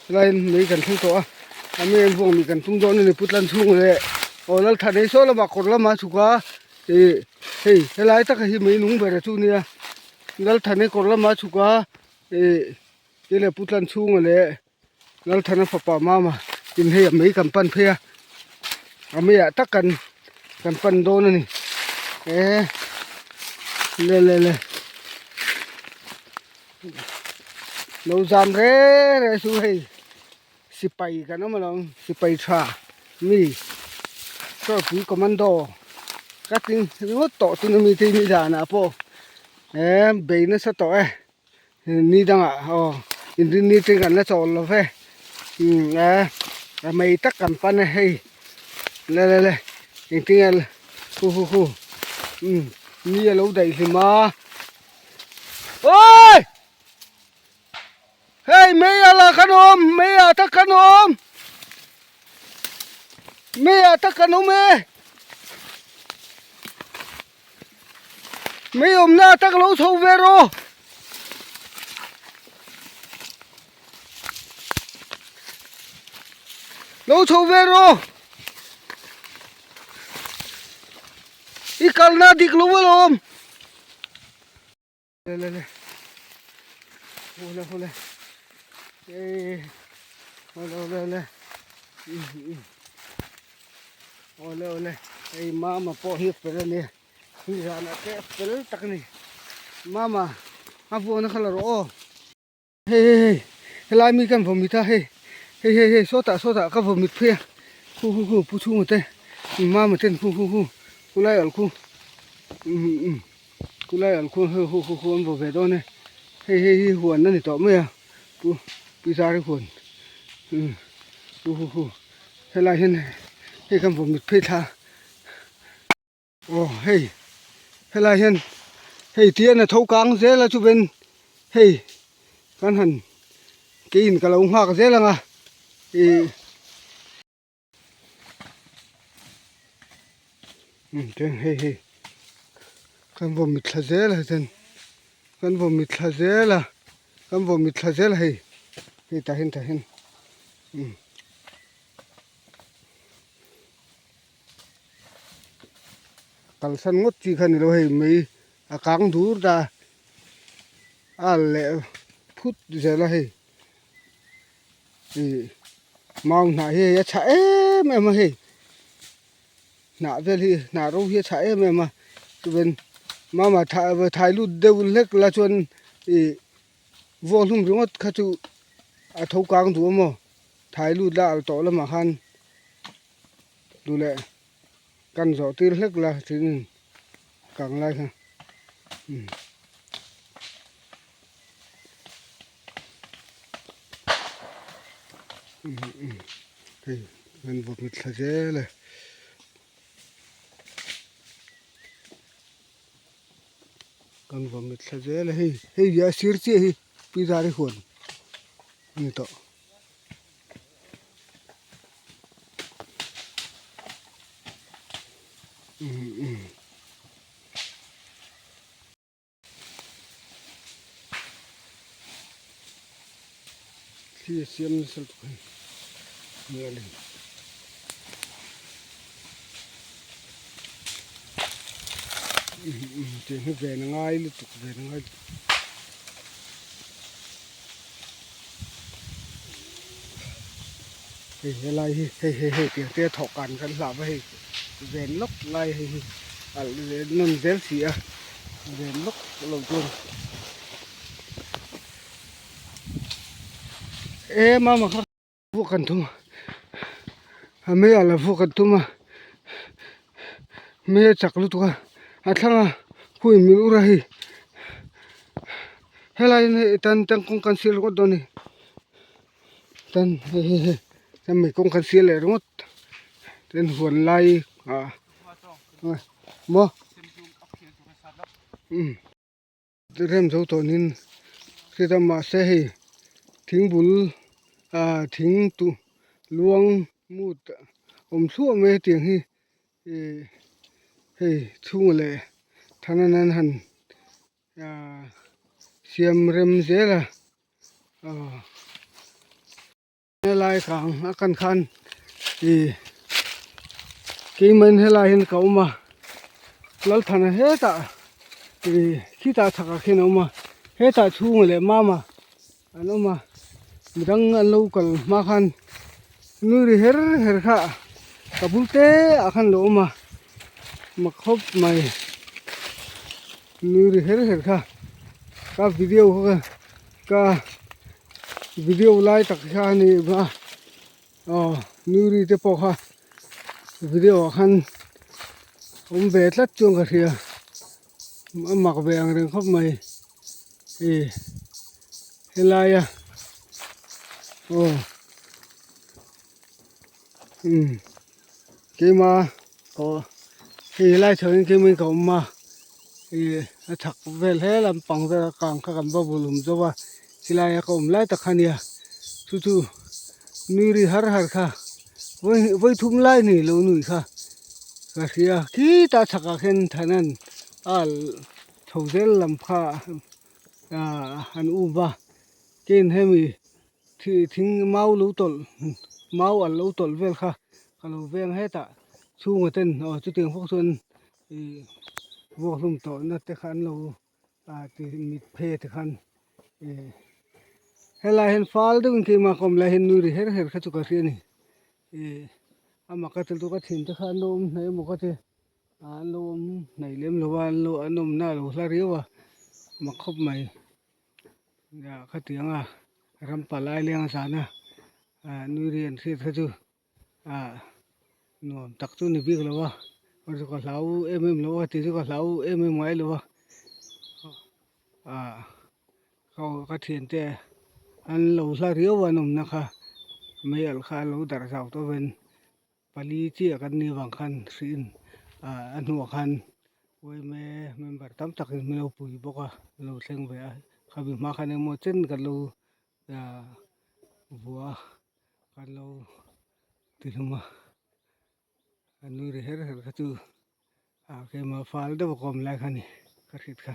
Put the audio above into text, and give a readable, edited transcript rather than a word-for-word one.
Helaiin mei kan thleng tawh a, a mei an vuak mi kan tum dawn a ni putlan chhung leh aw Lalthan ei saw lamah kawr lamah a chhuk a ih hei helai taka hi mei nung ber a chu nia Lalthan ei kawr lamah a chhuk a ih ti leh putlan chhunga leh Lalthana fapa mama in hei a mei kan pan phei a a meiah tak kan kan pan dawn a ni e le le le. Lo zam reng reng chu hei sipai kan awm alawm sipai tha mi chawlhpui commando ka ti ringawt tawh tuna mi te mi danah pawh eh bei nasa tawh e ni dangah aw inrinni te kan la chawl lo ve umm eh a mei tak kan pan e hei le le le engtin nge hu hu hu umm ni a lo daih hlim a. Oi! Hei mei a la kan awm, mei ah tak kan awm. Mei ah tak kan awm e. Mei awmna tak lo chho ve rawh. Lo chho ve rawh. I kalna dik lo alawm. Le le le. Hule hule. Ei. Hule hule hule. Hule hule. Ei mama pawh hi fel a ni. Hi zanah te fel tak a ni. Mama a vuahna kha la rawh aw. Hei hei hei helai mi kan vawmit a hei hei hei hei sawtah sawtah ka vawmit phei a khu khu khu pu chhunga te mama ten khu khu khu khulai al khu umm umm khulai al khu hei khu khu khu an vaw ve dawn e hei hei hi huan a ni tawh mai a pu pi zari huan umm khu khu khu helai hian hei kan vawmit phei thla. Aw hei helai hian hei tian a tho kang zel a chuven hei kan han keiin ka lo nghak zel ang a ih um chuan hei hei kan vaw mitthla zel a chuan kan vaw mitthla zel a kan vaw mitthla zel a hei hei tah hian tah hian um. Kalsan ngawt chi kha nilo hei mei a kang dur ta a al leh phut zel a hei ih mau hnah hi hei a chhah em em a hei hnah vel hi hnah ro hi a chhah em em a chuan mama thai lut deuh hlek la chuan ih vuak hlum ringawt kha chu a tho kang duh a maw thai lut la al tawh lamah khan. Duh leh kan zawh tir hlek la thingin kang lai kha umm. Hei kan vawk mit thla zel e. Kan vawk mit thla zel e hei hei hi a sir chiah hi pi zari huan a ni tawh. Thli a siam nasa lutuk hei hmel in tiang hi ven a ngai lutuk ven a ngai lutuk. Hei helai hi hei hei hei tiang te a thawh kan kan hlah va hei ven lawk lai hei hi alh nawn zel si a ven lawk lo chuan e mama kha vuak kan thum a a mei ah la vuak kan tum a mei a chak lutuk a a thlang a khuai min ur a hei. Helai in hei tan tan kawng kan sial ringawt dawn a ni tan hei hei hei tan mei kawng kan sial leh ringawt tin huan lai ah maw umm rem zo tawh niin hriat a mahse hei thing bul ah thing tu luang mut awm thluah mai hetiang hi. Ih hei chhunga leh thana nan han ah siam rem zel a aw. Helai kang a kan khan ih keimah helai hian ka awm a Lalthana hetah ih khitah chhakah khian a awm a hetah chhungah leh mama an awm a midang an lo kal hma khan nui ri her her kha ka bul te ah khan lo awm a mak khawp mai nui ri her her kha ka video kha ka video lai tak kha a ni a aw nui ri te pawh kha video ah khan awm ve tlat chuan ka hria a mak ve ang reng khawp mai ih helai a aw umm keima aw hei helai chho hian keimah in ka awm a ih a chhak vel he lampang vel a kang kha kan va vulhum zo a helai a ka awm lai tak kha a nia chu chu nui ri har har kha vawi thum lai ni lo nui kha ka hria khitah chhakah khian thanan a chho zel lam kha ah an um a tin hemi thing mau lo tawlh mau an lo tawlh vel kha ka lo veng hetah chhungah ten aw chutiang bawk chuan ih vuak hlum tawhna te kha an lo ah ti mit phe te khan ih helai hian fal deuhin keimah ka awm lai hian nui ri her her kha chu ka hria a ni ih a mak a tel chu ka thin te kha an lo awm hnai emaw ka ti. An lo awm hnaih lem lo a an lo an awmna a lo hla riau a mak khawp mai khatiang a ram palai leng a zan a ah nui ri an hriat kha chu ah nuam tak chu ni bik lo a chu ka hlau em em lo a ti chu ka hlau em em ngai lo a ah ka thiante an lo hla riau a an awmna kha mei alh kha a lo darh zau tawh ven. Pali chiah kan nih avang khan hriin ah a hnuah khan yma member tam tak in min lo pui bawk a min lo thleng ve a khami hma khan engemaw chen kan lo ah vua a kan lo ti hlum a a nui ri her her kha chu ah keimah fal deuh a ka awm lai kha a ni ka hriat kha.